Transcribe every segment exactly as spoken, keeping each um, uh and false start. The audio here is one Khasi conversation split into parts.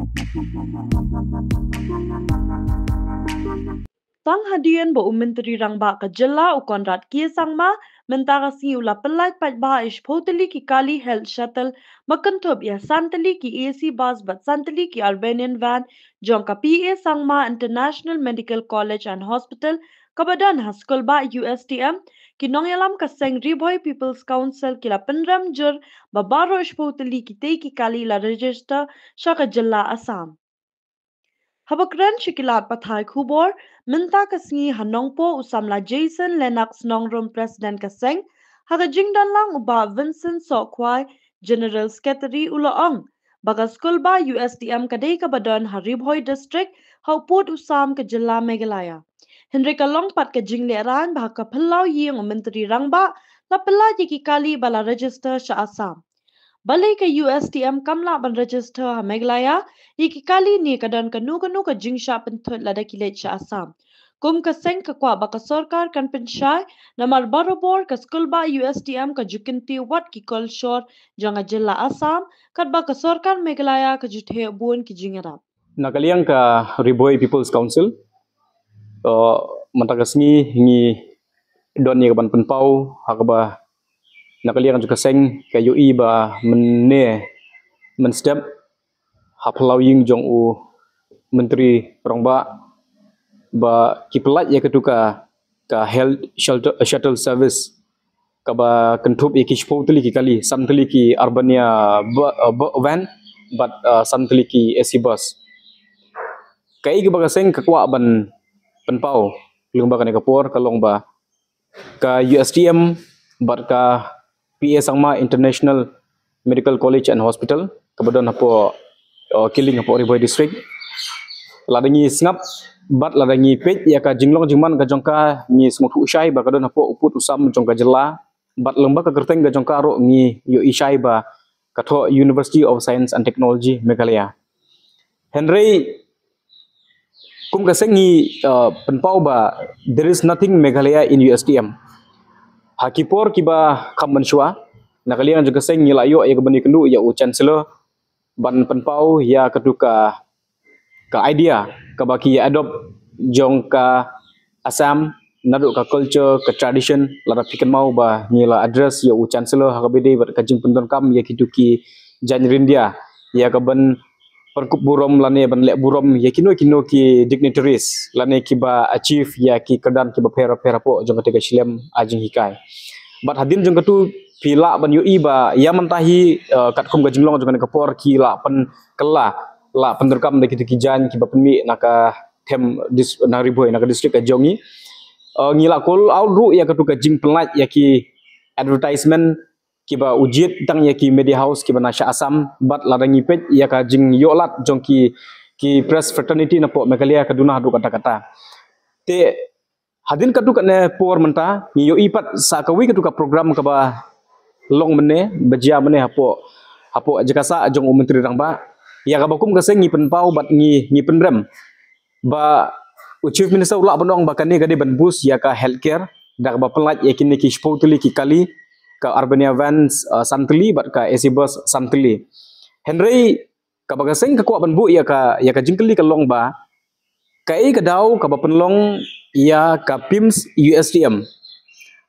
Tang hadien ba u Myntri Rangbah ka jylla u Conrad K Sangma mynta ka sngi u la pyllait paidbah ïa shiphew tylli ki kali health shuttle ba kynthup ïa san tylli ki A C bus bad san tylli ki Urbanian van jong ka P A Sangma International Medical College and Hospital kaba don ha Skulbah U S T M. Ki nongïalam ka seng Ri Bhoi People's Council ki la pynrem jur ba baroh shiphew tylli kitei ki kali la register sha ka jylla Assam. Haba kren sha ki lad pathai khubor mynta ka sngi ha Nongpoh, u samla Jason Lennox Nongrum, President ka seng, ha ka jingdon lang u Bah Vincent Sohkhwai, General Secretary, u la ong ba ka Skulbah U S T M ka dei kaba don ha Ri Bhoi District, ha u pud u sam ka jylla Meghalaya. Hynrei ka long pat ka jinglehraiñ ba ha ka phyllaw ïing u Myntri Rangbah la pyllait ïa ki kali ba la register sha Assam. Balei ka U S T M kam lah ban register ha Meghalaya ïa ki kali ne ka don kano kano ka jingshah pynthut lada ki leit sha Assam? Kum ka seng ka kwah ba ka sorkar kan pynshai, namar barabor ka Skulbah U S T M ka ju kyntiew wat ki kolshor jong ka jylla Assam, katba ka sorkar Meghalaya ka ju theh bun ki jingïarap. Na ka liang ka Ri Bhoi People's Council, uh, mynta ka sngi ngi don ïa ka ban pynpaw ha kaba na ka liang jong ka seng ka ïohi ba mynne mynstep ha phyllaw ïing jong u Myntri Rangbah ba ki pyllait ïa katu ka, ka health shuttle, shuttle service kaba kynthup ïa ki shiphew tylli ki kali, san tylli ki Urbania bu-, uh, bu-, van bad, uh, san tylli ki A C bus. Kaei kaba ka seng ka kwah ban pynpaw lyngba kane ka por ka long ba ka U S T M bad ka P A Sangma International Medical College and Hospital kaba don hapoh, uh, Killing hapoh Ri Bhoi District. Lada ngi sngap bad lada ngi peit ïa ka jinglong jingman ka jong ka, ngi sngewthuh shai ba ka don hapoh u pud u sam jong ka jylla, bad lyngba ka kyrteng ka jong ka ruh ngi ïohi shai ba ka thoh University of Science and Technology Meghalaya. Hynrei kum ka seng ngi, uh, pynpaw ba there is nothing Meghalaya in U S T M. Ha ki por kiba kham mynshuwa na ka liang jong ka seng ngi la ïoh ïa ka ban ïakynduh ïa u Chancellor ban pynpaw ïa katu ka, ka idea kaba ki adopt jong ka Assam, naduh ka culture, ka tradition. Lada phi kynmaw ba ngi la address ïa u Chancellor ha kaba ïadei bad ka jingpyndonkam ïa kitu ki jaiñ ryndia ïa ka ban pyrkhat burom lane ban leh burom ïa kino kino ki dignitaries lane kiba achieve ïa ki kyrdan kiba pher pher hapoh jong kata ka shlem, ah, jinghikai. Bad hadien jong katu phi lah ban ïohi ba ïa mynta hi, eh, katkum ka jinglong jong kane ka por ki la pynkylla, la pyndonkam da kitu ki jaiñ kiba pynmih na ka them dis-, na Ri Bhoi, na ka district ka jong ngi. Eh, ngi la call out ruh ïa katu ka jingpynlait ïa ki advertisement kiba u jied tang ïa ki media house kiba na sha Assam, bad lada ngi peit ïa ka jingïoh lad jong ki, ki press fraternity napoh Meghalaya ka duna haduh katta katta. Te hadien katu kane por mynta ngi ïohi pat sa kawei katu ka program kaba long mynne, ba jia mynne hapoh, hapoh jaka sah jong u Myntri Rangbah. Ïa kaba kum ka seng ngi pynpaw bad ngi, ngi pynrem ba u Chief Minister u lah ban ong ba kane ka dei ban boost ïa ka healthcare da kaba pynlait ïa kine ki shiphew tylli ki kali, ka Urbania vans, uh, san tylli bad ka A C bus san tylli. Hynrei kaba ka seng ka kwah ban buh ïa ka, ïa ka jingkylli ka long ba kaei ka daw kaba pynlong ïa ka PIMS U S T M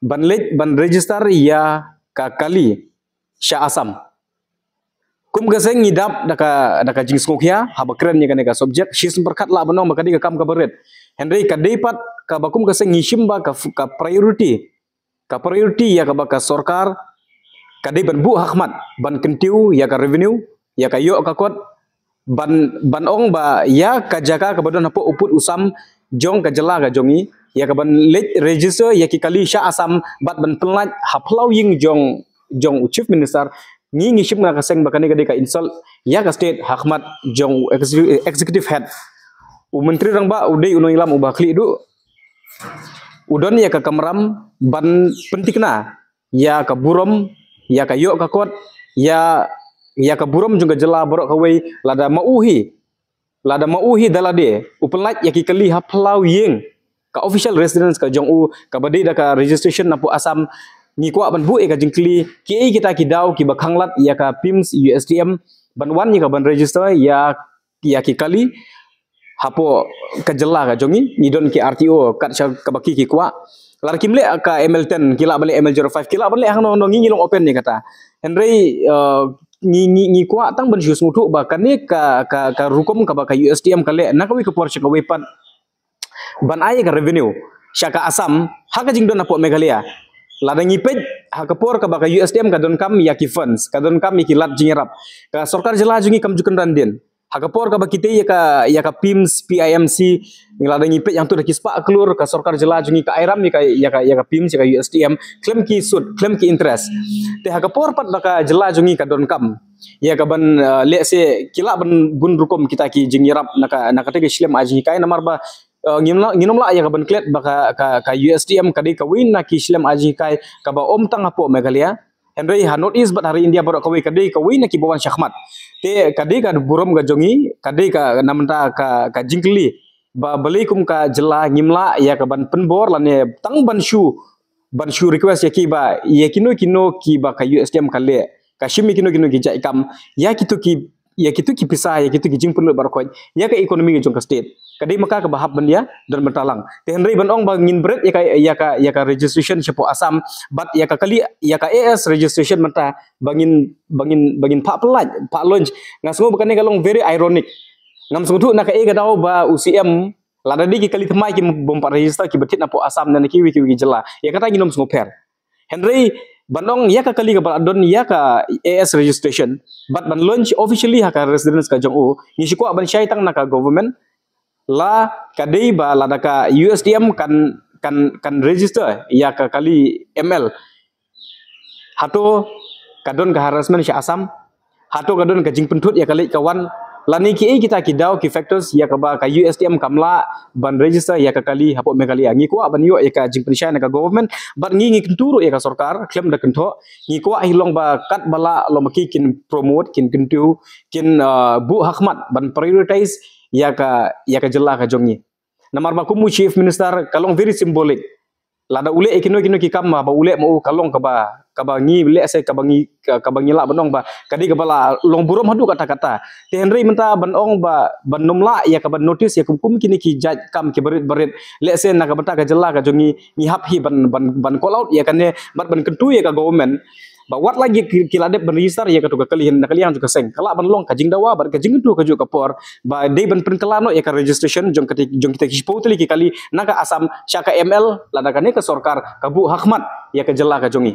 ban leit ban register ïa ka kali sha Assam. Kum ka seng ngi dap da ka, da ka jingsngewkhia haba kren ïa kane ka subject, shisien pyrkhat lah ban ong ba ka dei ka kam kaba rit. Hynrei ka dei pat kaba kum ka seng ngi shim ba ka, ka priority, ka priority ïa kaba ka sorkar ka dei ban buh ha khmat ban kyntiew ïa ka revenue, ïa ka ïoh ka kot, ban, ban ong ba ïa ka jaka kaba don hapoh u pud u sam jong ka jylla ka jong ngi, ïa ka ban leit register ïa ki kali sha Assam bad ban pynlait ha phyllaw ïing jong, jong u Chief Minister, ngi, ngi shim na ka seng ba kane ka dei ka insult ïa ka state ha khmat jong u executive, executive head. U Myntri Rangbah u dei u nongïalam uba khlieh duh, u don ïa ka kamram ban pynthikna ïa ka burom, ïa ka ïoh ka kot, ïa, ïa ka burom jong ka jylla baroh kawei. Lada ma u hi, lada ma u hi da lade u pynlait ïa ki kali ha phyllaw ïing, ka official residence ka jong u kaba dei da ka registration napoh Assam. Ngi kwah ban buh ïa ka jingkylli, kiei kita ki daw kiba khanglad ïa ka PIMS U S T M ban wan ïa ka ban register ïa ïa ki kali hapoh ka jylla ka jong ngi, ngi don ki R T O kat sha kaba ki ki kwah. Lada kim leh ka M L ten, ki lah ban leh M L zero five, ki lah ban leh hangno hangno, ngi ngi long open ïa kata. Hynrei, uh, ngi ngi ngi kwah tang ban shu sngewthuh ba kane ka ka ka rukom kaba ka U S T M ka leh na kawei ka por sha kawei pat ban ai ka revenue sha ka Assam ha ka jingdon hapoh Meghalaya. Lada ngi peit ha ka por kaba ka U S T M ka donkam ïa ki funds, ka donkam ïa ki lad jingïarap, ka sorkar jylla jong ngi kam ju kynran dien. Ha ka por kaba kitei ïa ka ïa ka PIMS, P I M C, lada ngi peit hangto da ki spah klur, ka sorkar jylla jong ngi ka airam ïa ka ïa ka ïa ka PIMS, ïa ka U S T M khlem ki sud, khlem ki interest. Te ha ka por pat ba ka jylla jong ngi ka donkam ïa ka ban, uh, lehse ki lah ban bun rukom kita ki jingïarap na ka na kata ka shlem ai jinghikai, namar ba, uh, ngim lah ngim lah ïa ka ban klet ba ka ka ka U S T M ka dei kawei na ki shlem ai jinghikai kaba ym tang hapoh Meghalaya. Hynrei ha North East bad ha ri India baroh kawei ka dei kawei na kiba wan shakhmat. Te ka dei ka burom ka jong ngi, ka dei ka na mynta ka ka jingkylli ba balei kum ka jylla ngim lah ïa ka ban pynbor lane tang ban shu ban shu request ïa ki ba ïa kino kino kiba ka U S T M ka leh, ka shim ïa kino kino ki jait kam, ïa kito ki ïa kito ki pisa, ïa kito ki jingpynlut baroh khoit ïa ka economy jong ka state. Ka dei ma ka kaba hap ban ïa don bynta lang. Te hynrei ban ong ba ngin bret ïa ka ïa ka ïa ka registration shapoh Assam bad ïa ka kali ïa ka A S registration mynta ba ngin ba ngin ba ngin phah pyllait, phah launch. Nga sngew ba kane ka long very ironic. Ngam sngewthuh na kaei ka daw ba u C M, lada dei ki kali thymmai ki bym pat register kiba thied napoh Assam ne na kiwei kiwei ki jylla, ïa kata ngin ym sngewpher. Hynrei ban ong ïa ka kali kaba la don ïa ka A S registration bad ban launch officially ha ka residence ka jong u, ngi shu kwah ban shai tang na ka government. La ka dei ba lada ka U S T M kan kan kan register ïa ka kali M L, hato ka don ka harassment sha Assam? Hato ka don ka jingpynthut ïa ka leit ka wan? Lane kiei kita ki daw ki factors ïa kaba ka U S T M kam lah ban register ïa ka kali hapoh Meghalaya? Ngi kwah ban ïoh ïa ka jingpynshai na ka government bad ngi ngi kyntu ruh ïa ka sorkar khlem da kynthoh. Ngi kwah hi long ba katba lah long ba ki kin promote, kin kyntu, kin, uh, buh hakhmat ban prioritize ïa ka ïa ka jylla ka jong ngi. Namar ba kum u Chief Minister ka long very symbolic. Lada u leh ïa kino kino ki kam ba u leh ma u ka long kaba kaba ngi lehse kaba ngi ka- kaba ngi lah ban ong ba ka dei kaba la long burom haduh katta katta. Te hynrei mynta ban ong ba ban ym lah ïa ka ban notice ïa kum kum kine ki jait kam kiba rit ba rit, lehse na ka bynta ka jylla ka jong ngi ngi hap hi ban ban ban call out ïa kane bad ban kyntu ïa ka government ba wat la ki ki la dep ban register ïa kato ka kali na ka liang jong ka seng, ka lah ban long ka jingdawa bad ka jingkyntu kajuh ka por ba dei ban pynkylla noh ïa ka registration jong kata jong kita ki shiphew tylli ki kali na ka Assam sha ka M L, lada kane ka sorkar ka buh hakhmat ïa ka jylla ka jong ngi.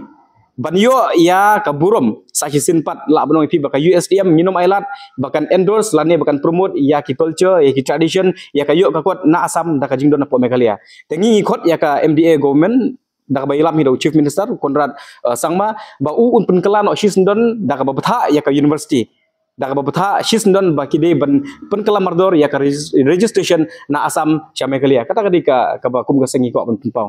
Ban ïoh ïa ka burom sa shisien pat lah ban ong ïa phi ba ka U S T M ngin ym ailad ba kan endorse lane ba kan promote ïa ki culture, ïa ki tradition, ïa ka ïoh ka kot na Assam da ka jingdon hapoh Meghalaya. Te ngi ngi khot ïa ka M D A government da kaba ïalam hi da u Chief Minister Conrad, uh, Sangma ba u un pynkylla noh shisyndon da kaba bthah ïa ka university, da kaba bthah shisyndon ba ki dei ban pynkylla mardor ïa ka regis- registration na Assam sha Meghalaya. Kata ka dei ka kaba kum ka seng ngi kwah ban pynpaw.